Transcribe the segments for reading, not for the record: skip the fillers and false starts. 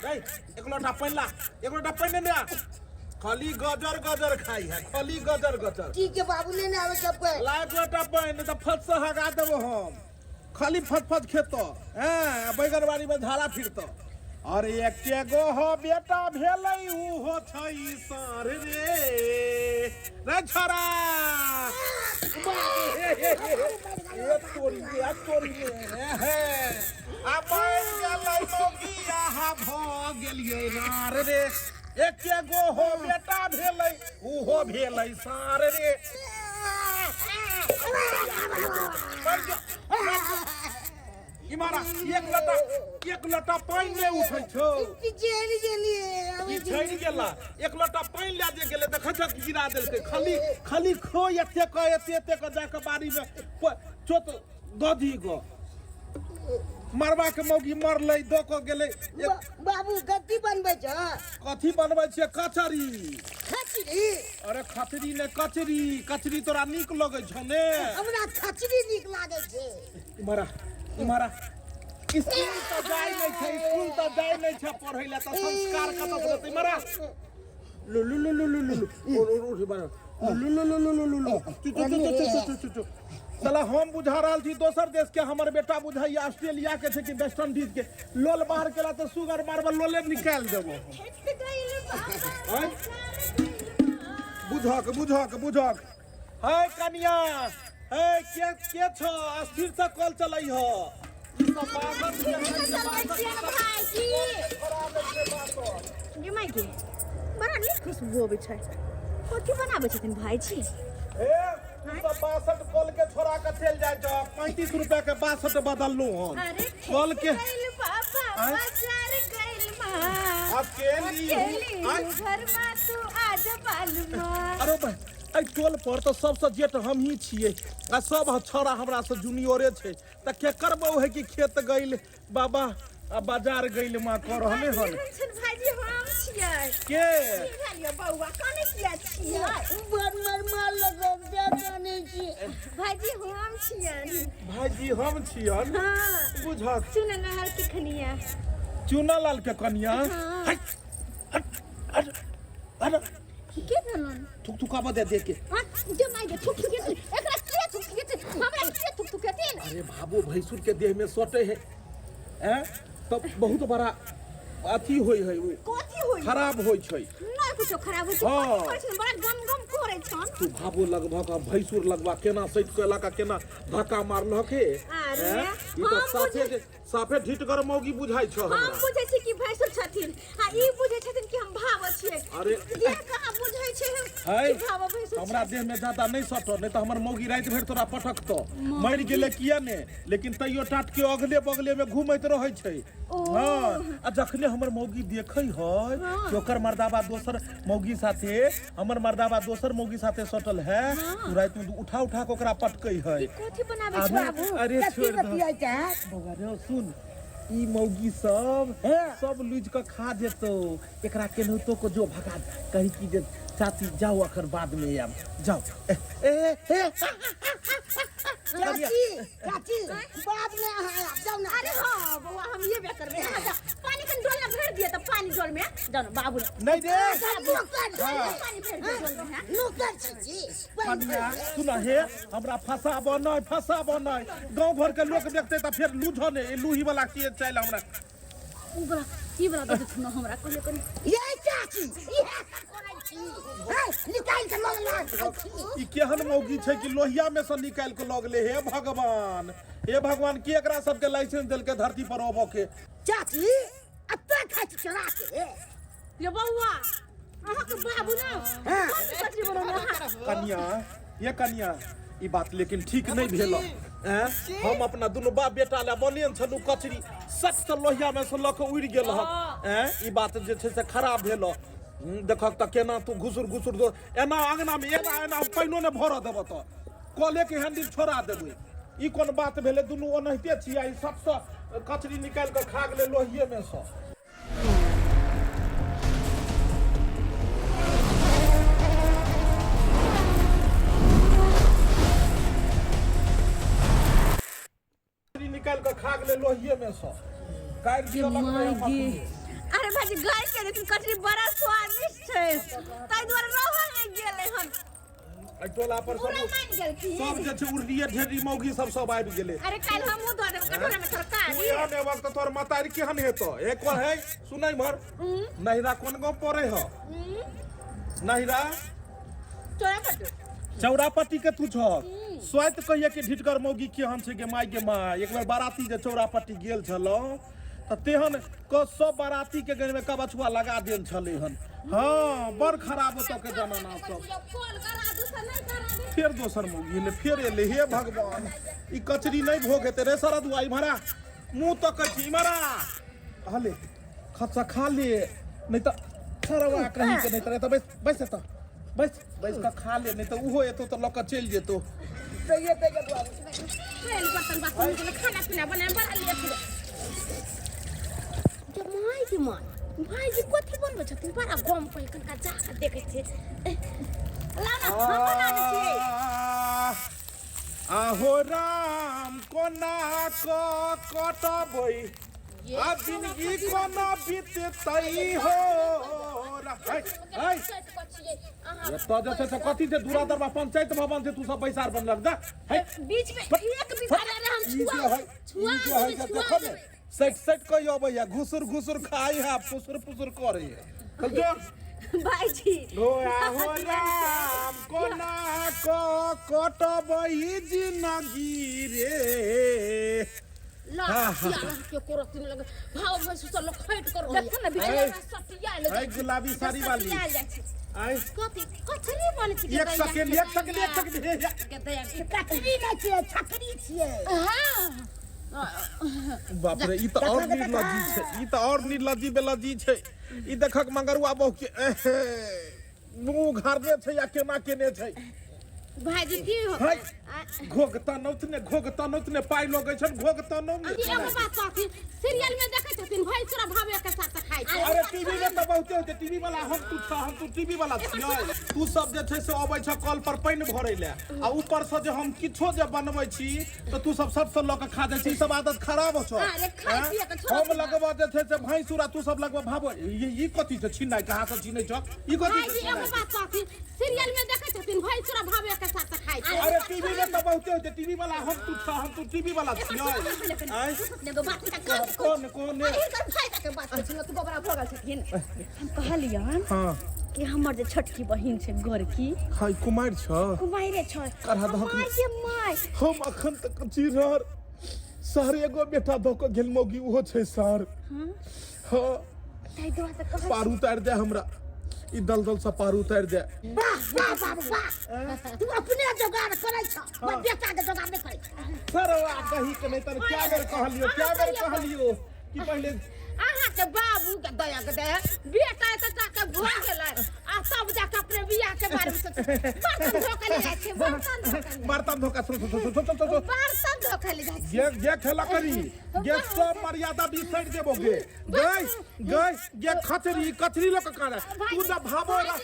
रे एक लोटा पानि ला, एक लोटा पानि ने आ। खाली गजर गजर खाई है, खाली गजर गजर। ठीक है बाबू, लेने आवे सब पे। ला एक लोटा पानि, नहीं तो फट से हगा देबो हम। खाली फट फट खेतो हैं, बैगन बाड़ी में झाड़ा फिरतो। अरे एके गो हो बेटा भेलै उहो छै साँढ़ रे। रे छोरा, ए तोरी रे, तोरी रे हे। आ मरि गेलै मौगिया, भऽ गेलियै नार रे। एके गो हो बेटा भेलै उहो भेलै साँढ़ रे। मरि जो, इमारा एक लोटा, एक लोटा पानि नहि उठै छौ। पिछेड़ गेलियै। ई छड़ि गेला, एक लोटा पानि लए जे गेलै तऽ खचक गिरा देलकै। खाली खाली खो एते क एते एते क जाके बाड़ी में चोत दऽ दी गो। मरबा के मौगी मरलै, दऽ कऽ गेलै। बाबू कथी बनबै छ? कथी बनबै छियै? कचरी। खचरी? अरे खचरी ने, कचरी। कचरी तोरा नीक लगै छौ ने? हमरा खचरी नीक लागै छै। इमरा इमरा, स्कूल तऽ जाइ नहि छै, स्कूल तऽ जाइ नहि छै पढ़ै लए, तऽ संस्कार कतऽ से लेतै? इमरा लु लु लु लु लु लु लु, उठ उठ उठ, इमरा लु लु लु लु लु लु लु, चु चु चु चु चु चु चु चु। साला हम बुझा रहल छी दोसर देश के, हमर बेटा बुझाइया ऑस्ट्रेलिया के छै कि वेस्ट इंडीज के। लोल बाहर केला तऽ सुगर मारबल लोले निकालि देबो। आँय? बुझक बुझक बुझक। हे कनिया, हे के के छो? अस्थिर से कॉल चलै हो। ई सब बासन के भाईजी गे माय गे, बड़ा नीक खुशबू अबै छै। कथी बनाबै छथिन भाईजी? ए तू सब बासठ कल के छोड़ा के चलि जाइ छौ। 35 रुपया के बासठ बदललू हन। अरे कल के गइल पापा। आँय? बाजार गइल माँ। अकेली अकेली आँय? घर मा तू आज बालू माँ। अरे भाई, एहि टोल पर तऽ सबसँ जेठ हमही छियै आ सब छौड़ा हमरा से जूनियरे छै, तऽ केकर बहू है कि खेत गइल बाबा आ बाजार गइल माँ कह रहले हन। केहन छनि भाईजी? हम छियै। के की भेल यौ बौआ, कने किया छियै? बड़ मर मार लगल जा जानै छी। भाईजी हम छियनि। भाईजी हम छियन? हाँ। बुझक चुन नहर के खनिया। चूना लाल के कनिया? हाँ। हट हट हट हट। के भेलन? थुक थुकाबऽ दे दे के। हाँ, जे माय गे, थुक थुकेथिन एकरा किया थुक थुकेथिन? हमरा किया थुक थुकेथिन? अरे भाबो भैंसुर के देह में सटे है हैं तब बहुत बड़ा अथी होय है उ। कथी होई? खराब होय छै। नहीं कुछो खराब होई छै। हाँ। कथी करै छथिन? बड़ा गम गम करै छन। तू भाबो लगभग आ भैंसुर लगवा केना सटि कऽ केना धक्का मारलक हे। अरे, हैं? ई तऽ हम साफे बुझै- साफे ढिटगर मौगी बुझाइ छौ हम हमरा। बुझै छी कि भैंसुर छथिन आ ई बुझै छथिन कि हम भाव छियै। अरे। देह कहाँ बुझै छै हम है कि भाव भैंसुर हमरा छै। देह में ज्यादा नहीं सटो, नहीं तो हमर मौगी राति भरि तोरा पटकतो। मरि गेलै किया ने, लेकिन तैयो टाट के अगले बगले में घूमैत रहै छै। ओ। हाँ, आ जखने हमर मौगी देखै है कि ओकर मर्दाबा दोसर मौगी साथे, हमर मर्दाबा दोसर मौगी साथे सटल है, उ राति में उठा उठा के ओकरा पटकै है। ई कथी बनाबै छै बाबू? अरे कथी छोड़ दो। बतियाइ छै? बौआ रे सुन, ई मौगी सब सब लूज के खा जेतौ। एकरा केनाहितो को जो भगा कही कि जे चाची जाओ, अखन बाद में आयब, जाओ। ए ए ए चाची चाची, बाद में अहाँ आयब, जाउ ने। अरे हाँ बौआ, हम ये बे करबै। अहाँ जा, पानी कनि डोल में भरि दिअ तऽ पानी डोल में जाउ ने बाबू। नहीं रे। नौकर हाँ। पानी भरि दिअ डोल में। हाँ। नौकर छी जी। कनिया सुन हे, हमरा फंसाबऽ नहि, फंसाबऽ नहि। गाँव घर के लोक देखते तऽ फेर लूझऽ नहि, ई लूही वाला के चालि हमरा। उ बला ई बला दऽ देथुन हमरा कहियो कनि। ये चाची, इहे सब करै छी हे, निकालि के लऽ गेलै खाइ छी। ई केहन मौगी छै कि लोहिया में से निकालि के लऽ गेलै? हे भगवान, हे भगवान, के एकरा सबके लाइसेंस देलकै धरती पर अबऽ के? चाची एते खाइ छी चोरा के। ये बौआ, अहाँके बाबू ने हाँ। कथी कथी बनौने अहाँ? कनिया, ये कनिया, ई बात लेकिन ठीक नहीं भेल। हैं? हम अपना दुनू बाप बेटा ले बनेन छलू कचरी, सच से लोहिया में से लऽ के उड़ि गेल हक। हैं? ई बात जे छै से खराब भेल। देखक तऽ केना तू घुसुर घुसुर दो एना अंगना में, एना एना पानिओ ने भरऽ देबऽ तऽ कले के हैंडल छोड़ा देबै। ई कोन बात भेलै? दुनू ओनाहिते छियै, ई सबसँ कचरी निकालि कऽ खा गेलै लोहिये में सँ। निकालि कऽ खा गेलै लोहिये में सँ। काटि दिअ लगबै हम अपने। अरे भाजी गाय के लेकिन कचरी बड़ा स्वादिष्ट छै, ताहि दुआरे रहल नहि गेलै हन। एहि टोला पर पूरा सब मानि गेलखिन। सब जे छै उर्दिये ढेरी मौगी सब सब आबि गेलै। अरे काल्हि हमहूँ दऽ देब कटोरा में तरकारी। तू एहन हेबक तऽ तोहर मतारी केहन हेतौ? एक बार है सुनै इम्हर, नहिरा कोन गाँव पड़े ह? नहिरा चोरा पट्टी। चौरापट्टी के तू छह। स्वाइत कहिया के ढिटगर मौगी केहन छै गे माय गे माय। एक बेर बाराती जे चौरापट्टी गेल छलहुँ तऽ तेहन क सब बाराती के गन में कबछुआ लगा देल छलै हन। हाँ, बड़ खराब ओतऽ के जमाना सब। कॉल करा दूसर नहि करा दे। फेर दोसर मौगी एलै, फेर एलै। हे भगवान, ई कचरी नहि भोग हेतै रे शरदुआ। इम्हरा मुँह तकै छी, इम्हरा हले खच्चा खा ले, नहि तऽ सरवा कहीं के नहि तऽ एतऽ बैस, बैस, एतऽ बैस, बैस कऽ खा ले, नहि तऽ ओहो एतौ तऽ लऽ कऽ चलि जेतौ। तेल बर्तन बासन निकले, खाना पीना बनाए बड़ा लेट हो। माय के माय, भाईजी कथी बनबै छथिन? बड़ा गम पे कनका जा कऽ देखै छियै। ला ना, हम बना दै छियै। आहो राम, कोना कऽ कटबै आ जिंदगी कोना बीततै हो? है, है। एतऽ जे छै से कथी छै? दूरा दरबा पंचायत भवन छै? तू सब बैसार बनलक जा है। बीच में एक बीघा रहे हम। ई जे छुआ है, छुआ ई जे है से छुआ देखो ने, सटि सटि कऽ अबैया, घुसुर घुसुर खाइ है, फुसुर फुसुर करै है। चल जो। भाईजी। ओ आहो राम, कोना कऽ कटबै जिनगी रे? ला सटिया के कोरती में लगे भाव भैंस से लोग खैट कर देखो ना, बिचला सटिया ले। है गुलाबी साड़ी वाली। सटिया जाइ छै। आइ कथी कथरी बनै छै? एक सेकेंड, एक सेकेंड, एक सेकेंड, हे, हे। के दया। कचरी नहि छियै, छकरी छियै। हां। बाप रे, ई तऽ और निर्लज्जी छै, ई तऽ और निर्लज्जी बेलज्जी छै। ई देखक मंगरुआ बहु के एहे, मुंह घारने छै या केना केने छै। भाईजी, की हो? है घोघ तनौत ने, घोघ तनौत ने, पाइ लगै छन घोघ तनौ ने। एगो बात कहथिन, सीरियल में देखै छथिन भाई तोरा भावे के साथ खाइ छै। अरे टीवी में तऽ बहुते होइ छै। टीवी वाला हम तू छह, हम तू टीवी वाला छियै? तू सब जे छै से अबै छ कल पर पानि भरै ले आ ऊपर से जे हम किछो जे बनबै छी तऽ तू सब सबसँ लऽ कऽ खा जाइ छी। ई सब आदत खराब छौ। अरे खाइ आँय? पिए के छोड़ो। हम लगबऽ जे छै से भैंसुर आ तू सब लगबऽ भाबो। ई कथी छै छिनाइ? कहाँ से छिनै छ ई कथी छै भाईजी, एगो छिनाइ? बात कहथिन, सीरियल में देखै छथिन भाई तोरा भावे के साथ खाइ छै। अरे टीवी में तऽ बहुते होइ छै। टीवी वाला हम तू छह, हम तू टीवी वाला छियै? आँय? एगो बात हिनका कान के। कोन कोन? अरे हिनकर भाई के बात कहै छी, तू गोबरा भऽ गेल छथिन। हम कहलियन कि हमर जे छोटकी बहिन छै गोरकी। हाय, कुमारि छ? कुमारे छै। करहा दहक। माय के माय। हम अखन तक चिरहर सर एगो बेटा दऽ कऽ गेल मौगी, ओहो छै सर। हाँ। ताहि दुआरे तऽ कहै। पार उतारि दे हमरा, ई दलदल से पार उतारि दे। वाह वाह बाबू वाह, तू अपने जोगाड़ करै छ, हमर बेटा के जोगाड़ नहि करै छ। सर आ कही के नहीं तर क्या बेर कहलियो, क्या बेर कहलियो कि पहिले अहाँ के बाबू के दया के दया, बेटा एतऽ टाके भऽ गेलै आ तब जाके अपने बियाह के बारे में सोचै। बर्तन धो के ले जाइ छै, बर्तन धो के ले। बर्तन धोखा, सुन सुन सुन सुन सुन। बर्तन धो के ले जाइ छै। गे गे खेला करी गे, सब मर्यादा बिसरि देबो गे। गई गई गे, खचरी कचरी लऽ कऽ काने तू जब भाबो है,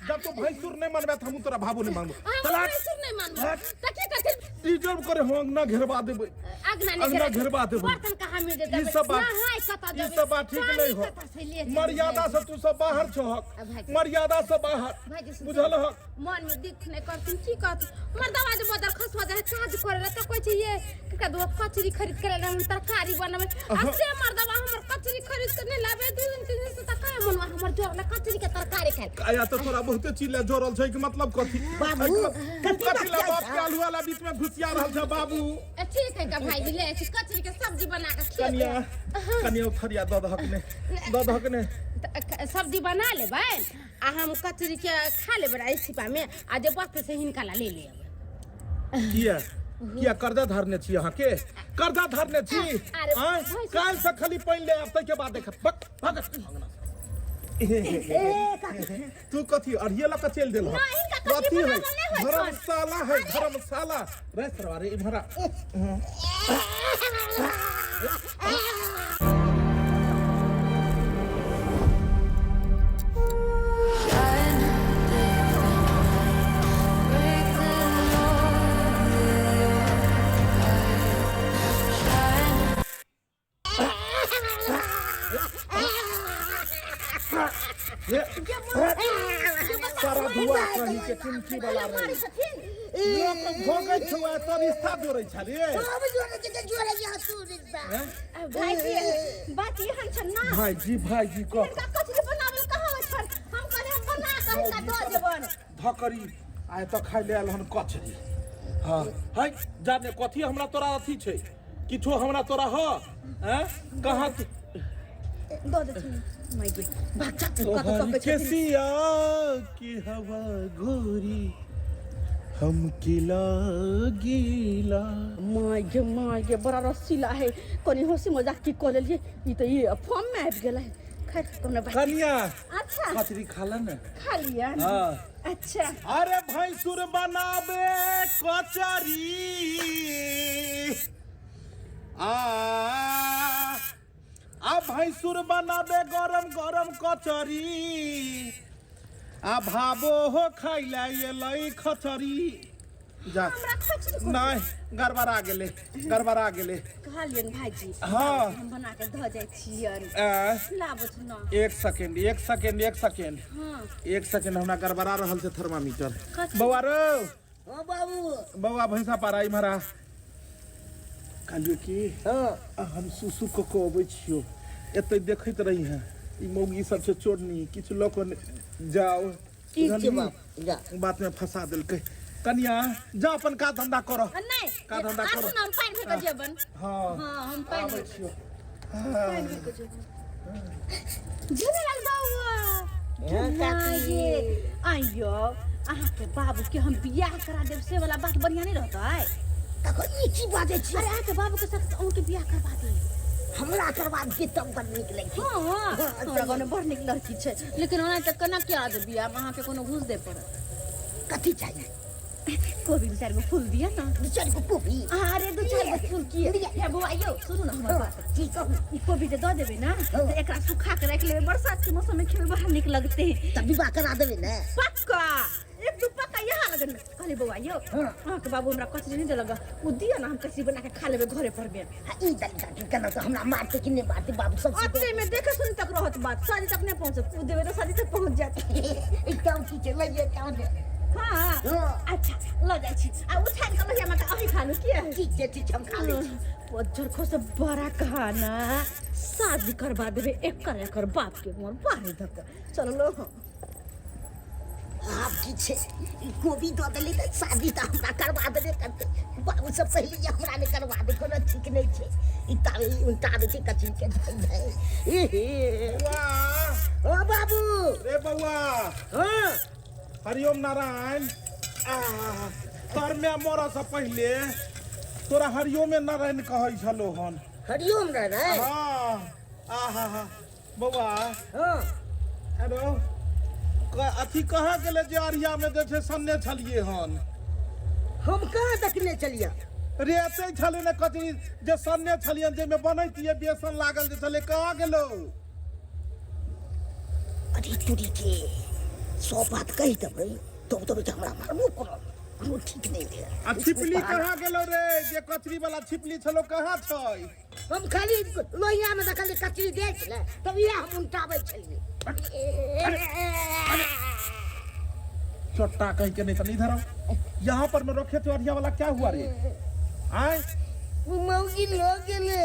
जब तू भैंसुर नहीं मनबे त हम तोरा भाबो नहीं मानबो। हम चल हट। भैंसुर नहीं मानबो हट। तऽ की कहथिन? रिजर्व करे हम अंगना घेरबा देबै। अगना नहीं। अंगना घेरबा देबै। बर्तन कहाँ मिल जेतै? ई सब बात नहाय कतऽ ई देबै? सब बात ठीक पानी नहीं हो। कतऽ से ले जेबै? मर्यादा से तू सब बाहर छहक। आ भाई। मर्यादा से बाहर। भाईजी, सुन। बुझल हक? मन में दुख नहीं करथिन, की कहथिन? मर्दवा जे बदल खसवा जाए काज करे ला तऽ कहै छै ये कका दो कचरी खरीद के लाने, हम तरकारी बनबै। आ से मर्दवा हमर कचरी खरीद के नहीं लाबे 2 दिन 3 दिन से, तऽ काहे मनवा हमर जोड़ले कचरी के तरकारी खाए। आया तो तोरा बहुते चीज ले जोड़ल छै कि मतलब कथी? बाबू, तू कथी कथी ला बात बाप के आलू वाला बीच में घुसिया रहल छै बाबू? ए, ठीक है का भाईजी, ले छी कचरी के सब्जी बना के खेबै। कनिया, कनिया, थरिया दऽ दहक ने, दऽ दहक ने। तऽ सब्जी बना लेबै आ हम कचरी के खा लेबै एहि छिपा में आ जे बचतै से हिनका ला ले लेबै। किया किया कर्जा धरने छी? अहाँके कर्जा धरने छी? अरे, आँय? भैंसुर। काल्हि से खाली पानि ले आब, ताहिके बाद देख। बक भग अंगना से। तू कथी अढ़िए लऽ कऽ चलि देलहक? नहि, हिनका कथी कथी है? बनावल नहि होइ छनि। धर्मशाला है, धर्मशाला रे सरवा रे, इम्हर आ। Break the mold in your eyes. Shine. हे सारा धुआ कहीं के चिमकी वाला रहे लोक भोगै छौ आ तब रिश्ता जोड़ै छले सब जोड़े छै जोड़े जा तू रिश्ता हैं? भाईजी बात एहन छै ना भाईजी भाईजी कह हिनका कचरी बनावल कहाँ होइ छन हम कहले हम बना कऽ हिनका दऽ देबन धकरी आइ तऽ खाइ ले आयल हन कचरी हँ है जाने कथी हमरा तोरा अथी छै किछो हमरा तोरा ह हैं कहाँ तू दऽ देथिन माय गे बच्चा तू कतऽ तोहर तकै के छथिन सिया की हवा गोरी हम किला गीला माय गे माय गे बड़ा रसीला है कनी हंसी मजाक की कऽ लेलियै ई तऽ ई फॉर्म में आबि गेलै खैर कोनो बात कनिया अच्छा कचरी खा ले ने खा लिअ हाँ अच्छा अरे भैंसुर बनाबे कचरी आ आ भैंसुर बनाबे गरम गरम कचरी आ भाबो हो खाइला एलै खचरी जा हमरा खचरी नहि गड़बड़ा गेलै गड़बड़ा गेलै कहलियनि भाईजी हाँ। हम बना के धऽ जाइ छियनि आ, लाबथ न एक सेकेंड एक सेकेंड एक सेकेंड हाँ एक सेकेंड हमरा गड़बड़ा रहल छै थर्मामीटर कथी? बौआ रौ ओ बाबू बौआ भैंसा पारा इम्हर आ कहलियौ कि हाँ हम सुसु कऽ कऽ अबै छियौ एतै देखैत रही हैं ई मौगी सब छै चोरनी किछु लऽ कऽ जाओ ठीक छै बुझलिही? बाप जा बात में फंसा देलकै कनिया जा अपन काज धंधा कर नहि का धंधा आबू करो? ने हम पानि भरि कऽ जेबन हाँ हाँ हम पानि आबै भरि छियौ पानि भरि कऽ जेबन झूलेलाल बौआ हाँ, काकी। आइयो अहाँके बाबू के हम बियाह करा देब से वाला बात बढ़िया नहीं रहतै तखन ई की बाजै छी अरे अहाँके बाबू के साथ अहूँके बियाह करवा देब हमरा करवा दियै तब बड़ नीक लगतै हाँ हमरा गाँवमे बड़ नीक लड़की छै लेकिन ओना तऽ केना क्या देब बियाह अहाँके कोनो घूस दे पड़त कथी चाहिए कोबी दू चारि गो फूल दिअ ने दू चारि गो कोबी अरे दू चारि गो फूल की हे बौआ यौ सुनू ने हमर बात की कहू ई कोबी जे दऽ देबै ने तऽ एकरा सुखा के राखि लेबै बरसात के मौसम में खेबै बड़ा नीक लगतै तऽ विवाह करा देबै ने पक्का एक दू पक्का यहाँ लगन में कहली बौआ यौ अहाँके बाबू हमरा कचरी नहि देलक ओ दिअ ने हम कचरी बना के खा लेबै घरे पर में आ ई दल काकी केना तऽ हमरा मारतै कि नहि मारतै बाबू सब ओते में देखे सुन तक रहत बात शादी तक नहि पहुँचत ओ देबै तऽ शादी तक पहुँच जायत ई काम की छै लइए काम दे हाँ हाँ। अच्छा लऽ जाइ छी आ उठानि कऽ लहिया माता अहीं खा लू किया ठीक छै ठीक छै हम खा लै छी पज्जर खो से बड़ा कहाना शादी करवा देबे एकर एकर बाप के मोर बाहर धक चलो लो आब की छै ई कोबी दऽ देली तऽ शादी तऽ हमरा करवा देबे करतै बाबू सब पहिले जे हमरा नहि करवा दे कोनो ठीक नहि छै ई ताबे ई उल्टा दै छै कचरी के धै धै हे हे बौआ ओ बाबू रे बौआ हाँ हरिओम नारायण आ तोर माय मरऽ से पहिले तोरा हरिओमे नारायण कहै छलो हन हरिओम नारायण हाँ आहा हा बौआ हाँ हेलो अथी कहाँ गेलै जे अरिया में जे छै सन्ने छलियै हन हम कहाँ देखने छलियै रे एतै छलै ने कचरी जे सन्ने छलियै जाहिमे बनैतियै बेसन लागल जे छलै कहाँ गेलौ अरे तुरी के सौ बात कहि देबै तब देबै तऽ हमरा मारबो करत कोनो ठीक नहि छै आ छिपली कहाँ गेलौ रे जे कचरी वाला छिपली छलौ कहाँ छै हम खाली लोहियामे देखलियै कचरी दै छलै तब इएह हम उल्टाबै छलियै चोट्टा कहीं के नहीं तो इधर आओ यहाँ पर मैं रखे थे अरिया वाला क्या हुआ रे आय मौगी लऽ गेलै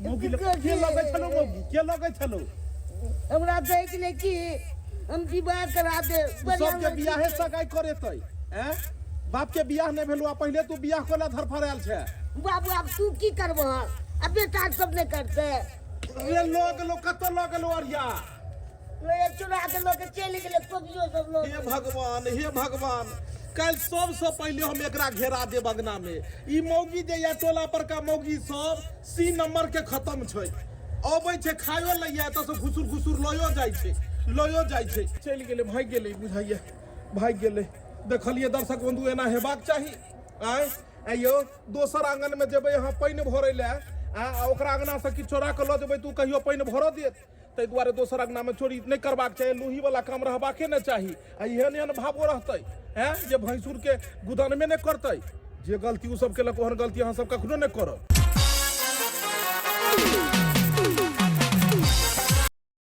मौगी के लगै छलो मौगी के लगै छलो हमरा कहै छलै कि हम विवाह करा देब सबके बियाहे सगाई करेतै हैं बाप के बियाह नहि भेलो आ पहिले तू बियाह कोला धरफड़ायल छै बाबू आब तू की करबह आ बेटा सब नहि करतै रे लऽ गेलो कतऽ लऽ गेलो अरिया रे चुरा के लऽ के चलि गेलै कोबियो सब लऽ हे भगवान हे भगवान काल्हि सबसँ पहिले हम एकरा घेरा देब अंगना में ई मौगी जे या टोला पर का मौगी सब सी नंबर के खत्म छै अबै छै खायो लैया एतऽ से घुसुर घुसुर लयो जाइ छै लयो जाइ छै चलि गेलै भागि गेलै बुझाइया भागि गेलै देखलियै दर्शक बंधु एना हेबाक चाही आँय आइयो दोसर आंगनमे जेबै अहाँ पानि भरै लए आ ओकरा अंगनासँ किछु चोरा कऽ लऽ जेबै तऽ ओ कहियो पानि भरऽ देत ताहि दुआरे दोसर अंगनामे चोरी नहि करबाक चाही लूहीवला काम रहबाके नहि चाही आ एहन एहन भावो रहतै आँय जे भैंसुरके गुदनमे नहि करतै जे गलती ओ सब केलक ओहन गलती अहाँ सब कखनो नहि करब।